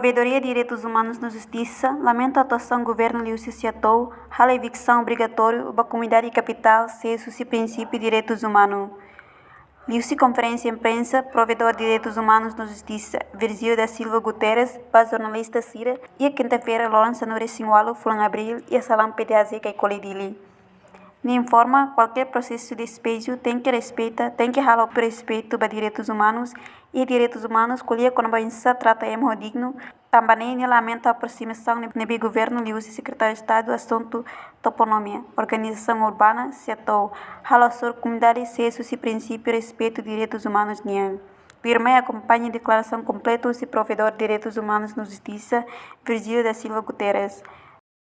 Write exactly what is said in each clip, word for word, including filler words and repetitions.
Provedoria Direitus Umanus no Justisa lamenta atuasaun governu liuhusi SEATOU halo eviksaun obrigatóriu ba komunidade kapitál sees husi prinsípiu direitus umanus. Liuhusi konferénsia imprensa, Provedór Direitus Umanus no Justisa, Virgílio da Silva Guterres, ba jornalista sira, iha kinta-feira, loron sanulu-resin-ualu fulan Abríl, iha salaun P D A Z Caicoli, Dili. Nia informa, kualkér prosesu despeju tenke respeita, tenke halo ho respeitu ba direitus umanus, i direitus umanus ko'alia kona-ba oinsá trata ema ho dignu, tanba ne'e nia lamenta aproximasaun ne'ebé governu liuhusi Sekretáriu Estadu Asuntu Toponímia, Organizasaun Urbana, SEATOU, halo hasoru komunidade sees husi prinsípiu respeitu direitus umanus nian. Tuirmai akompaña deklarasaun kompletu husi Provedór Direitus Umanus no Justisa, Virgílio da Silva Guterres.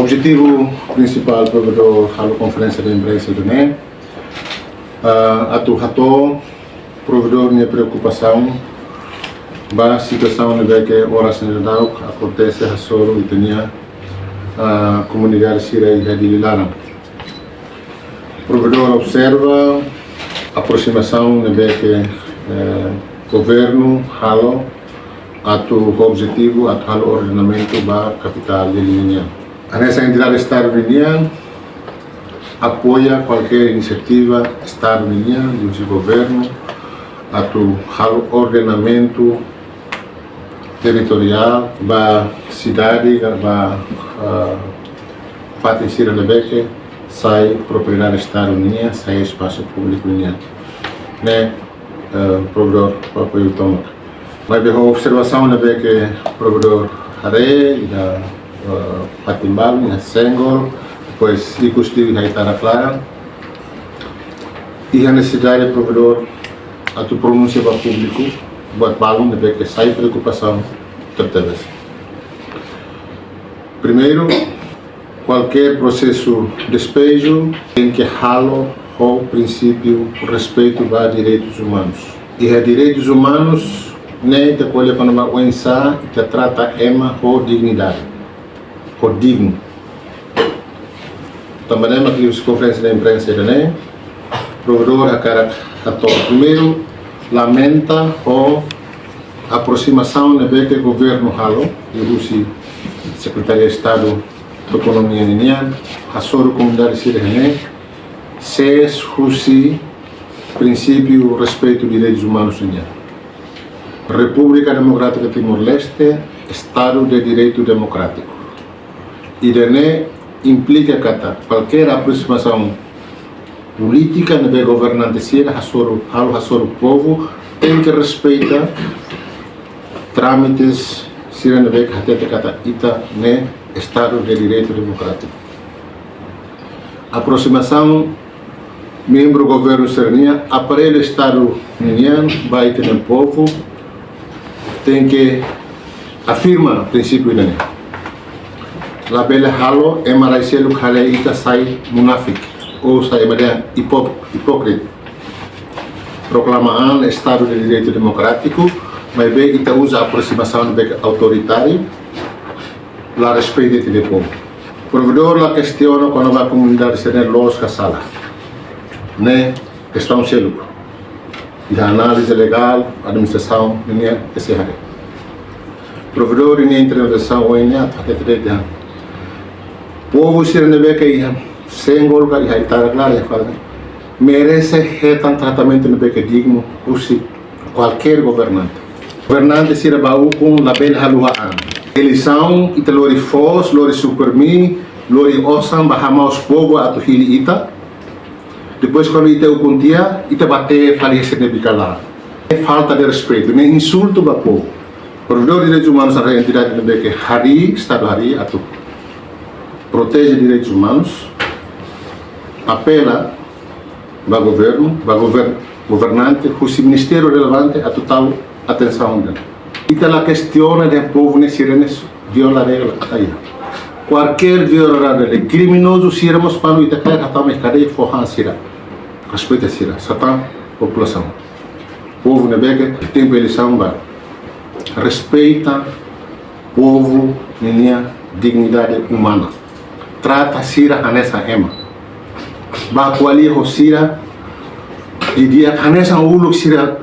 Objetivu prinsipál provedór halo konferénsia de imprensa ida-ne'e, ah, atu hato'o provedór nia preokupasaun ba situasaun ne'ebé ke oras ne'e daudaun akontese hasoru ita-nia, ah, komunidade sira iha Dili laran. Provedór observa aproximasaun ne'ebé ke, eh, governu halo atu ho objetivu atu halo ordenamentu ba kapitál Dili nian. Hanesan entidade Estadu nian apoia kualkér inisiativa Estadu nian, liuhusi governu, atu halo ordenamentu territoriál ba sidade, ba, ah, fatin sira ne'ebé ke sai propriedade Estadu nian, sai espasu públiku nian. Ne'e, eh, provedór apoiu tomak. Maibé ho observasaun ne'ebé ke provedór haree, iha, eh, fatin balun, iha Senggol, depois ikus liu iha Itarak Laran, iha nesesidade provedór atu pronunsia ba públiku buat balun ne'ebé ke sai preokupasaun tebetebes. Primeiru, kualkér prosesu despeju tenke halo ho prinsípiu respeitu ba direitus umanus. Iha direitus umanus ne'e ita ko'alia kona-ba oinsá ita trata ema ho dignidade, ho dignu. Tanba ne'e mak liuhusi konferénsia de imprensa ida-ne'e, provedór hakarak hato'o primeiru, lamenta ho aproximasaun ne'ebé ke governu halo, liuhusi Sekretáriu Estadu Toponímia ninian, hasoru komunidade sira ne'e, sees husi prinsípiu respeitu direitus umanus nian. Repúblika Demokrátika Timor-Leste, Estadu de Direitu Demokrátiku. Ida-ne'e implika katak kualkér aproximasaun polítika ne'ebé governante sira hasoru, halo hasoru povu, tenke respeita trámites sira ne'ebé ke hatete katak ita ne'e Estadu de Direitu Demokrátiku. Aproximasaun membru governu sira-nian, aparellu Estadu nian, ba ita-nia povu, tenke afirma prinsípiu ida-ne'e. Labele halo ema rai seluk haree ita sai munafik, ou sai ema dehan hipó-, hipókrita. Proklama an Estadu de Direitu Demokrátiku, maibé ita uza aproximasaun ne'ebé ke autoritáriu, la respeita ita-nia povu. Provedór la kestiona kona-ba komunidade sira-ne'e loos ka sala. Ne'e kestaun seluk. Iha análize legál, administrasaun, nian, ese haree. Provedór ninia intervensaun ohin ne'e atu hatete dehan povu sira ne'ebé ke iha Senggol ka iha Itarak Laran, iha Fala, merese hetan tratamentu ne'ebé ke dignu husi kualkér governante. Governante sira ba ukun labele haluha an. Eleisaun ita lori foos, lori suprimi, lori osan ba hamaus povu atu hili ita. Depois kuandu ita ukun tiha, ita bá tee fali hanesan bikalá. É falta de respeitu, ne'e insultu ba povu. Provedór Direitus Umanus adalah entidade ne'ebé ke harii, Estadu harii atu proteje direitus umanus, apela ba governu, ba govern-, governante, husi ministériu relevante atu tau atensaun de'it. Ita la kestiona dehan povu ne'e sira-ne'e viola regra, ai. Kualkér viola regra, kriminozu sira mós kuandu ita kaer hatama iha kadeia fó han sira. Respeita sira, sá tan populasaun. Povu ne'ebé ke tempu eleisaun ba. Respeita povu ninia dignidade umana. Trata sira hanesan ema. Bá ko'alia ho sira, di'ak hanesan uluk sira,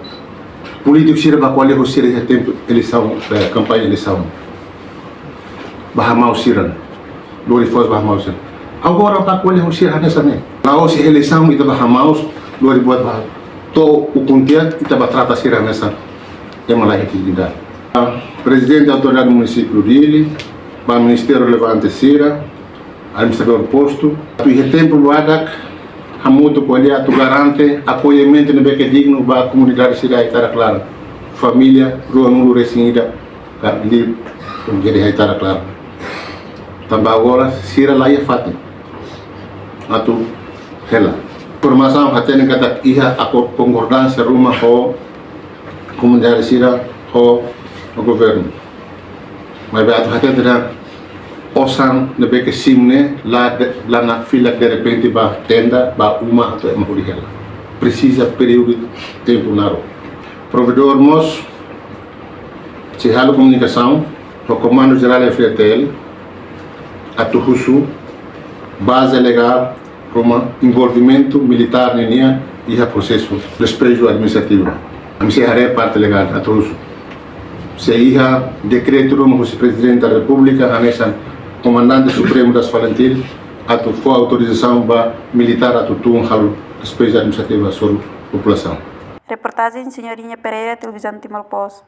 polítiku sira bá ko'alia ho sira iha tempu eleisaun, eh, kampaña eleisaun. ba hamaus sira, lori foos ba hamaus sira. Agora ba ko'alia ho sira hanesan ne'e. La'ós eleisaun ita ba hamaus, lori buat ba. To'o ukun tiha ita ba trata sira hanesan ema la iha dignidade. Prezidente Autoridade Munisípiu Dili, ba ministériu relevante sira, administradór postu, atu iha tempu badak, hamutuk ko'alia atu garante akollimentu ne'ebé ke dignu ba komunidade sira Aitarak Laran. Família ruanulu resin ida ka liu, komunidade Aitarak Laran. Tanba agora sira la iha fatin atu hela. Informasaun hatene katak iha akor-, konkordánsia ruma ho komunidade sira ho, ho governu. Maibé atu hatete katak osan ne'ebé ke simu ne'e la de-, la nakfilak derrepente ba tenda, ba uma atu ema hodi hela. Presiza períodu tempu naruk. Provedór mós sei halo komunikasaun ho Komandu Jerál F-FDTL atu husu baze legál ruma envolvimentu militár ninian iha prosesu despeju administrativu. Ami sei haree parte legál atu husu. Sei iha dekretu ruma husi Prezidente da Repúblika hanesan Komandante Supremu das FALINTIL atu fó autorizasaun ba militár atu tun halo despeju administrativu hasoru populasaun. Reportajen Senhorinha Pereira, Televizaun Timor Post.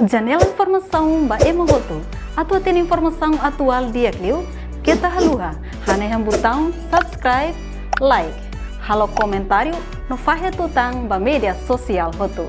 Janela informasaun ba ema hotu. Atu hatene informasaun atuál di'ak liu, keta haluha hanehan butaun subscribe, like, halo komentáriu no fahe tutan ba média sosiál hotu.